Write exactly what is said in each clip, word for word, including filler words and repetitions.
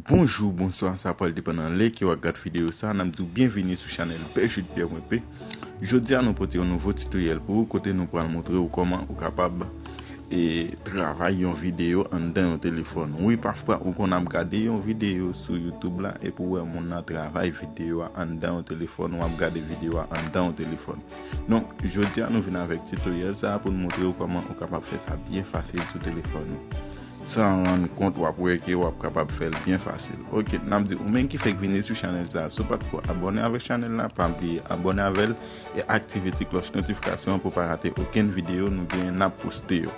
Bonjou, bonswa, sa pral depann nan lè ke w ap gad videyo sa. N ap di w byenvini sou chanèl Pè Jude Pierre Mwen Pe. Jodi a, nou pote yon nouvo titoryèl pou ou, kote nou pral montre w kòman ou kapab e travay yon videyo anndan yon telefòn. Wi, pafwa ou konn ap gade yon videyo sou YouTube la, epi w wè moun nan travay videyo a anndan yon telefòn, w ap gade videyo a anndan yon telefòn. Donk, jodi a nou vin avèk titoryèl sa a pou n montre w kòman ou kapab fè sa byen fasil sou telefòn ou. San rann kont, w ap wè ke w ap kapab fè l byen fasil. Oke, n ap di ou menm ki fèk vini sou chanèl sa a, si w pa t ko abòne avèk chanèl la, pa bliye abòne avè l e aktive ti klòch notifikasyon pou pa rate okenn videyo nou genyen n ap poste yo.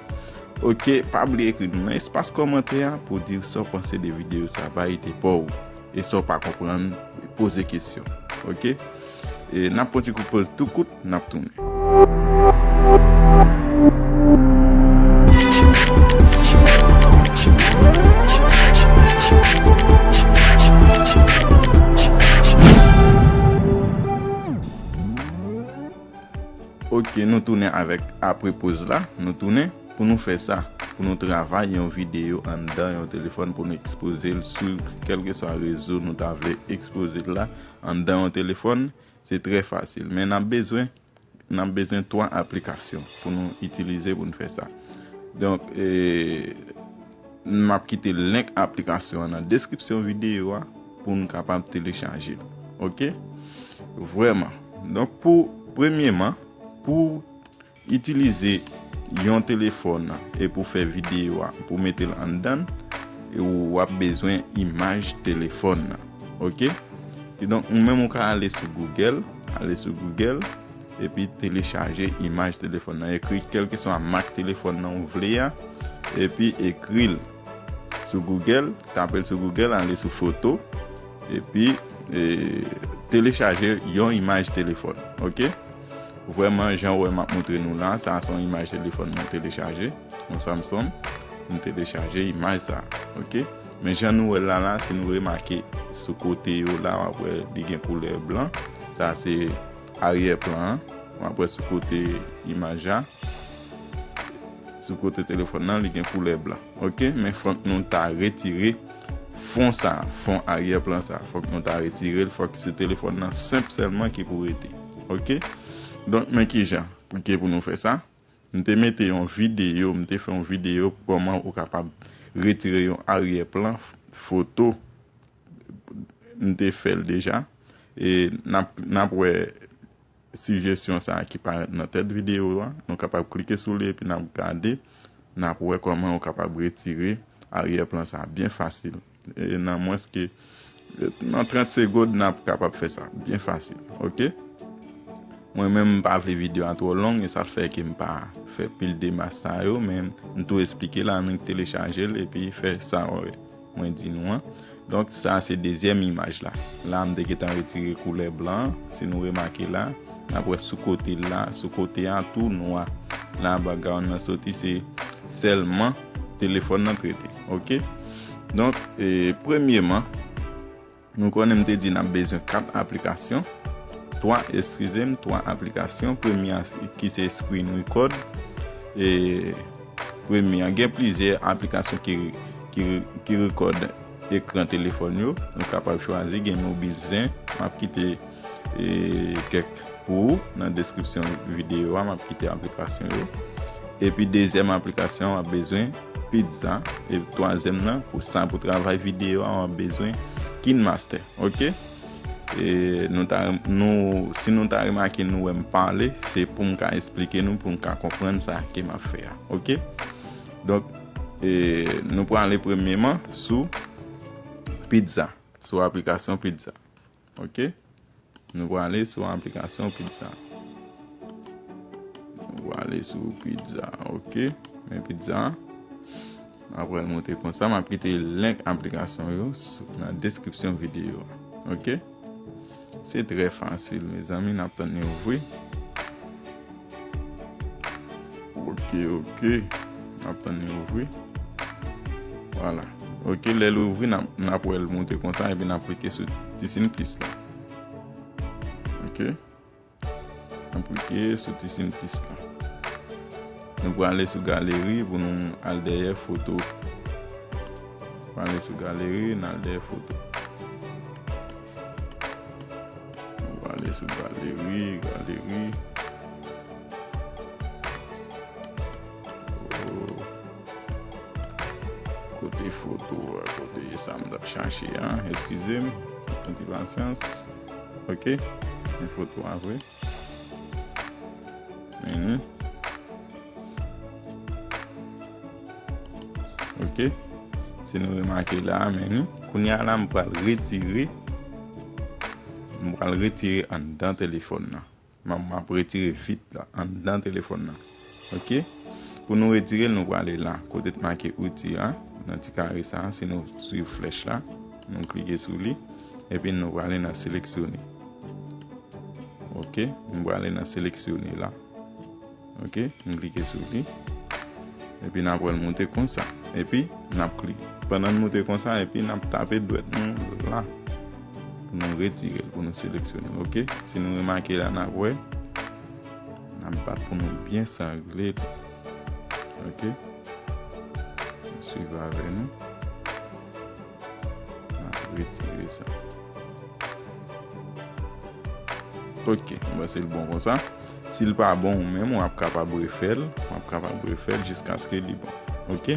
Oke, pa bliye ekri nou nan espas kòmantè a pou di sa w panse de videyo sa a, varite pa w. E sa w pa konprann, poze kesyon. Oke? E n ap pran ti kout poz tou kout, n ap tounen. Oke, nou tounen avèk apre poz la, nou tounen pou nou fè sa, pou nou travay yon videyo anndan yon telefòn, pou nou ekspoze l sou kèlkeswa rezo nou ta vle ekspoze l la, anndan yon telefòn, se trè fasil. Men n ap bezwen, n ap bezwen twa aplikasyon pou nou itilize pou n fè sa. Donk, e, m ap kite link aplikasyon an nan deskripsyon videyo a pou n kapab telechaje l. Oke? Vrèman. Donk, pou, premyeman, pou itilize yon telefòn e pou fè videyo a, pou mete l anndan l, e w ap bezwen imaj telefòn nan. Oke? Kidonk, ou menm ou ka ale sou Google, ale sou Google, epi telechaje imaj telefòn nan. Ekri kèlkeswa mak telefòn nan ou vle a, epi ekri l sou Google, tape l sou Google, ale sou foto, epi, e, telechaje yon imaj telefòn. Oke? Vrèman, jan w wè m ap montre nou la, sa a se yon imaj telefòn mwen telechaje, yon Samsung. M telechaje imaj sa a, oke? Men jan nou wè l la, la, si nou remake sou kote yo la, w ap wè li gen koulè blan. Sa a se aryè plan an. W ap wè sou kote imaj la. Sou kote telefòn nan, li gen koulè blan. Oke? Men fòk nou ta retire fon sa, fon aryè plan sa. Fòk nou ta retire l, fòk se telefòn nan senp sèlman ki pou rete. Oke? Donk, men kijan pou ke pou nou fè sa. M te mete yon videyo, m te fè yon videyo pou kòman ou kapab retire yon aryè plan foto. M te fè l deja. E n ap, n ap wè sijesyon sa a ki parèt nan tèt videyo a. Nou kapab klike sou li epi n ap gade, n ap wè kòman ou kapab retire aryè plan sa a byen fasil. E nan mwens ke, e, nan trant segonn, n ap kapab fè sa byen fasil. Oke? Mwen menm, m pa vle videyo a twò long, e sa fè ke m pa fè pil demach sa yo, men m tou esplike la, nou telechaje l epi fè sa w wè mwen di nou an. Donk, sa se dezyèm imaj la. La, m te gentan retire koulè blan an. Si nou remake la, n ap wè sou kote la, sou kote a tou nwa. La, background nan soti, se sèlman telefòn nan k rete. Oke? Donk, e, premyeman, nou konnen m te di n ap bezwen kat aplikasyon. Twa, eskize m, twa aplikasyon. Premye a ki se Screen Record. E, premye a, gen plizyè aplikasyon ki, ki, ki rekòd ekran telefòn yo. Nou kapab chwazi, gen Mobizen. M ap kite, e, kèk pou ou nan deskripsyon videyo a. M ap kite aplikasyon yo. Epi dezyèm aplikasyon an, w ap bezwen Pizza. E twazyèm nan, pou sa, pou travay videyo a, w ap bezwen KineMaster. Oke? E nou ta, nou, si nou ta remake nou wè m pale, se pou m ka esplike nou, pou m ka konprann sa ke m ap fè a. Oke? Donk, e, nou prale premyeman sou Pizza, sou aplikasyon Pizza. Oke? Nou prale sou aplikasyon Pizza. Nou prale sou Pizza. Oke? Men Pizza. Apre l monte konsa, m ap kite link aplikasyon yo sou, nan deskripsyon videyo a. Oke? Se trè fasil, mezanmi, n ap tann li ouvri. Oke, oke. N ap tann li ouvri. Vwala. Oke, lè l ouvri, n ap, n ap wè l monte konsa, epi n ap klike sou ti siy plis la. Oke. N ap klike sou ti siy plis la. Nou prale sou galeri pou nou al dèyè foto. Prale sou galeri, n al dèyè foto. Nou prale sou galeri, galeri. Oh. Kote foto a, kote sa m t ap chache a, eskize m, pran ti pasyans. Ok, men foto a vre. Men li. Ok. Si nou remake la, men li. Kounye a la, m pral retire. M pral retire anndan telefòn nan. M ap, m ap retire vit la, anndan telefòn nan. Ok. Pou nou retire l, nou prale la. Kote t make outi a, nan ti kare sa, si nou swiv flèch la, nou klike sou li. Epi nou prale nan seleksyone. Ok. M prale nan seleksyone la. Ok, m klike sou li. Epi n ap wè l moute konsa. Epi n ap klike. Pandan l moute konsa, epi n ap tape dwèt nou la. Pou nou retire l, pou nou seleksyone l. Ok, si nou remake la, n ap wè. N ap bat pou nou byen sangle li. Ok. Swiv avè nou. N ap retire sa. Ok, m panse l bon konsa. Si l pa bon ou menm, w ap kapab refè l, w ap kapab refè l jiskaske li bon. Ok?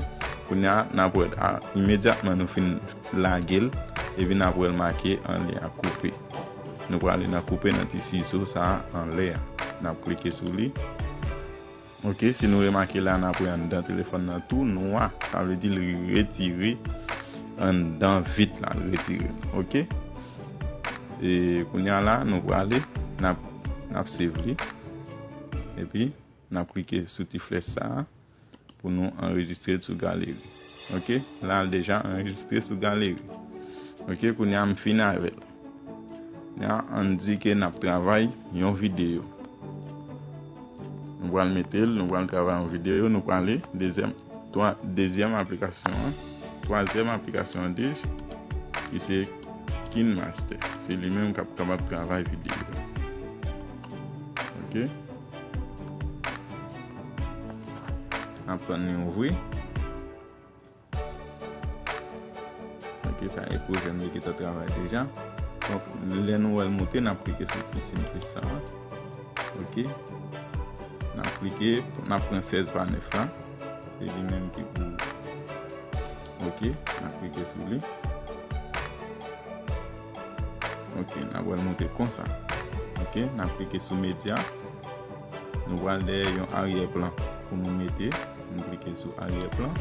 Kounye a, n ap wè, a, imedyatman nou fin lage l, epi n ap wè l make anlè a koupe. Nou prale nan koupe nan ti sizo sa a anlè a. N ap klike sou li. Ok, si nou remake la, n ap wè anndan telefòn nan tou nwa. Sa vle di l retire anndan vit la, l retire l. Ok? E kounye a la, nou prale, n ap, n ap save li. Epi, n ap klike sou ti flèch sa a pou nou anrejistre l sou galeri. Ok? La, l deja anrejistre sou galeri. Ok, kounye a m fin avè l. Kounye a, ann di ke n ap travay yon videyo. Nou pral mete l, nou pral travay yon videyo, nou prale dezyèm, twa, dezyèm aplikasyon an, twazyèm aplikasyon an, dis, ki se KineMaster. Se li menm k ap kapab travay videyo. Ok. N ap tann li ouvri. Ok, sa e pwojè m te gentan travay deja. Donk, lè nou wè l moute, n ap klike sou ti siy plis sa a. Ok. N ap klike, n ap pran sèz pa nèf la. Se li menm ki pou. Ok, n ap klike sou li. Ok, n ap wè l moute konsa. Ok, n ap klike sou medya. Nou pral dèyè yon aryè plan pou nou mete. Nou klike sou aryè plan.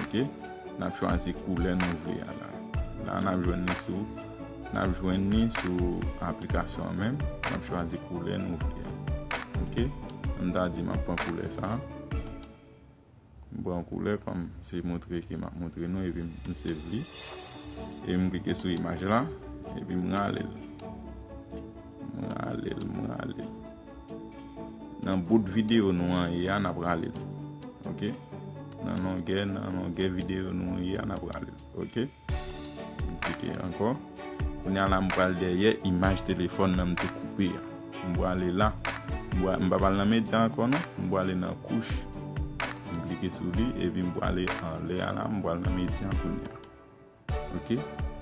Ok, n ap chwazi koulè nou vle a la. La, n ap jwenn li sou, n ap jwenn li sou aplikasyon an menm. N ap chwazi koulè nou vle a. Ok, m ta di m ap pran koulè sa a. M pran koulè kòm se montre ke m ap montre nou, epi m save li. E m klike sou imaj la, epi m rale l. M rale l, m rale l. Nan bout videyo nou an ye a, n ap rale l. Ok? Nan longè, nan longè videyo nou an ye a, n ap rale l. Ok? M klike ankò. Kounye a la, m pral dèyè imaj telefòn nan m te koupe a. M prale la. M pra-, m pa pral nan medya ankò non. M prale nan kouch. M klike sou li, epi m prale anlè a la, m pral nan medya kounye a. Ok?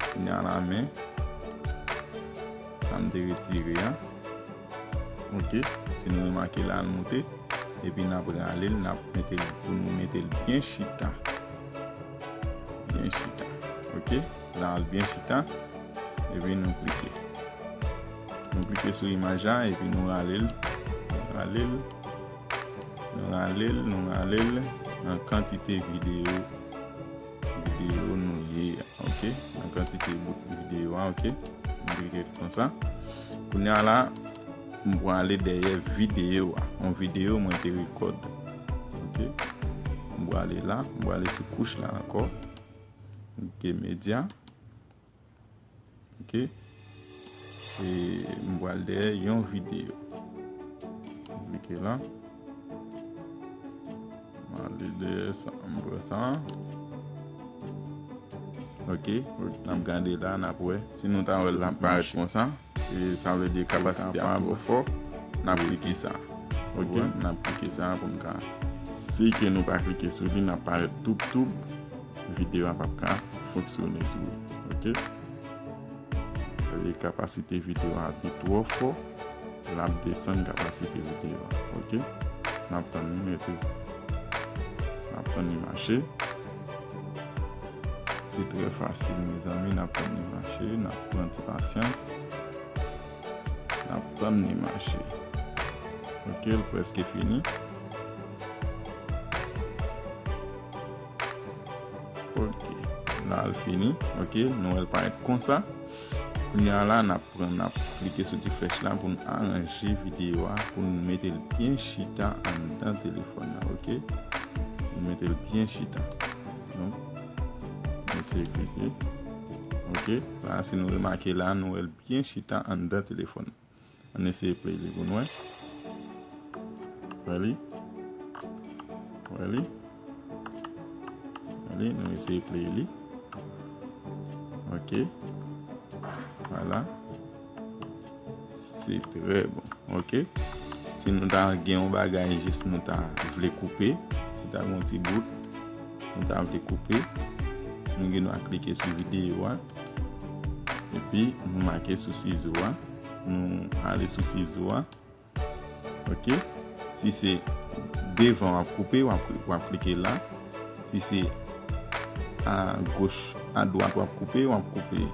Kounye a la, men sa m te retire a. Ok? Si nou remake la, l moute. Epi n ap rale l, n ap mete l pou nou mete l byen chita. Byen chita. Ok? La, l byen chita. Epi nou klike. Nou klike sou imaj la, epi nou rale l. Nou rale l. Nou rale l, nou rale l nan kantite videyo, videyo nou ye a, ok? Nan kantite bout videyo a, ok? Nou klike konsa. Kounye a la, m prale dèyè videyo a. Yon videyo mwen te rekòd. Ok? M prale la, m prale sou kouch la ankò. Ok, medya. Ok. E m pral dèyè yon videyo. M klike la. M ale dèyè sa, m pran sa. Ok. N ap gade la, n ap wè. Si nou ta wè l ap parèt konsa, e sa vle di kapasite a pa twò fò, n ap klike sa. Ok, n ap klike sa pou n ka. Si ke nou pa klike sou li, n ap parèt toub toub. videyo a p ap ka fonksyone sou li. Ok? Paske kapasite videyo a ap twò fò, l ap desann kapasite videyo a. Ok? N ap tann li mete. N ap tann li mache. Se trè fasil, mezanmi. N ap tann li mache. N ap pran ti pasyans. N ap tann li mache. Ok, l prèske fini. Ok, la l fini. Ok, nou wè l parèt konsa. Kounye a la, n ap pran, n ap klike sou ti flèch la pou n aranje videyo a, pou n mete l byen chita anndan telefòn nan. Ok, pou n mete l byen chita. Donk, eseye klike. Ok, la, si nou remake la, nou wè l byen chita anndan telefòn nan. Ann eseye play li pou n wè. Wè li. Wè li. Wè li, nou eseye play li. Ok. Vwala. Se trè bon. Ok. Si nou ta gen yon bagay jis nou ta vle koupe, si ta gen yon ti bout, nou ta vle koupe, nou gen dwa klike sou videyo a. Epi nou make sou sizo a. Nou ale sou sizo a. Ok. Si se devan w ap koupe, w ap, w ap klike la. Si se a goch, a dwat w ap koupe, w ap koupe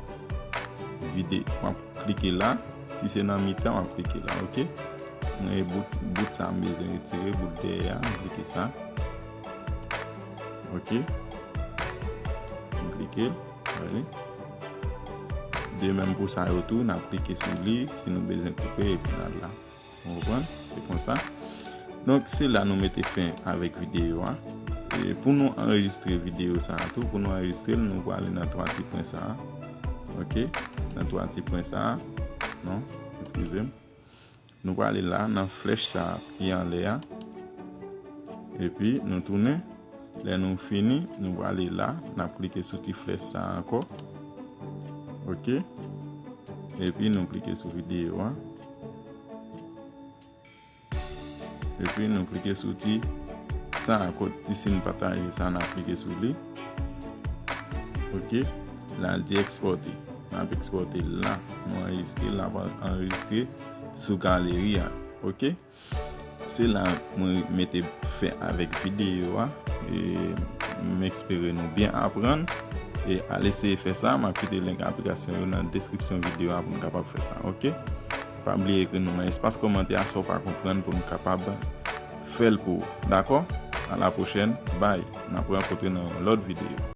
vide, w ap klike la. Si se nan mitan, w ap klike la. Ok. Mwen, bout, bout sa m bezwen retire, bout dèyè a, m klike sa. Ok. M klike l. Wè li. De menm pou sa yo tou, n ap klike sou li si nou bezwen koupe epi n al la. Ou konprann? Se konsa. Donk, se la nou mete fen avèk videyo a. E pou nou anrejistre videyo sa a tou, pou nou anrejistre l, nou prale nan twa ti pwen sa a. Ok? Nan twa ti pwen sa a. Non, eskize m. Nou prale la, nan flèch sa a ki anlè a. Epi, nou tounen. Lè nou fini, nou prale la, n ap klike sou ti flèch sa a ankò. Ok? Epi, nou klike sou videyo a. Epi, nou klike sou ti sa a, kot ti siy pataje sa a, n ap klike sou li. Ok? La, l di ekspòte. N ap ekspòte l la. Nou anrejistre, l ap anrejistre sou galeri a. Ok? Se la mwen mete fen avèk videyo a. E m espere nou byen aprann. E al eseye fè sa. M ap kite link aplikasyon yo nan deskripsyon videyo a pou n kapab fè sa. Ok? Pa bliye ekri nou nan espas kòmantè a sa w pa konprann pou n kapab fè l pou ou. Dakò? A la pwochèn. Bye. N ap rankontre nan yon lòt videyo.